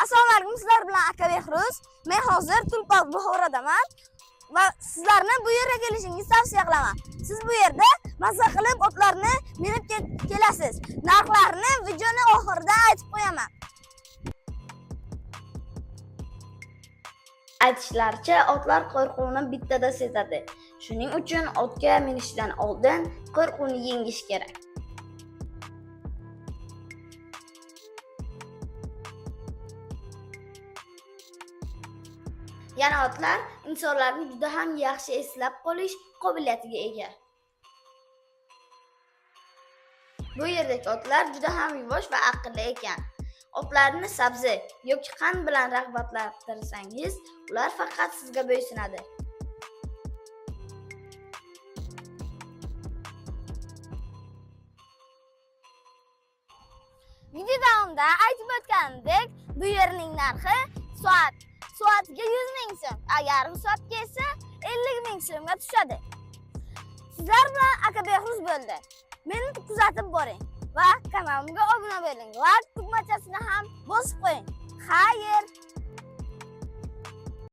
Assalomu alaykum, sizlar bilan aka Behruz. Men hozir Tulpor Buxorodaman va sizlarni bu yerga kelishingizni tavsiya qilaman. Siz bu yerda maza qilib otlarni minib kelasiz. Narxlarini videoni oxirida aytib qo'yaman. Aytishlaricha, otlar qo'rquvni bittada sezadi. Shuning uchun otga minishdan oldin qo'rquvni yengish kerak. Yana otlar insonlarni juda ham yaxshi eslab qolish qobiliyatiga ega. Bu yerdagi otlar juda ham yuvosh va aqlli ekan. Otlarni sabzi yoki qand bilan rag'batlantirsangiz, ular faqat sizga bo'ysunadi. Video davomida aytib o'tganimdek, bu yerning narxi soatiga 100 ming so'm, yarim soatga esa 50 ming so'mga tushadi. Sizlar bilan aka Behruz bo'ldi. Meni kuzatib boring va kanalimga obuna bo'ling. Like tugmachasini ham bosib qo'ying. Xayr.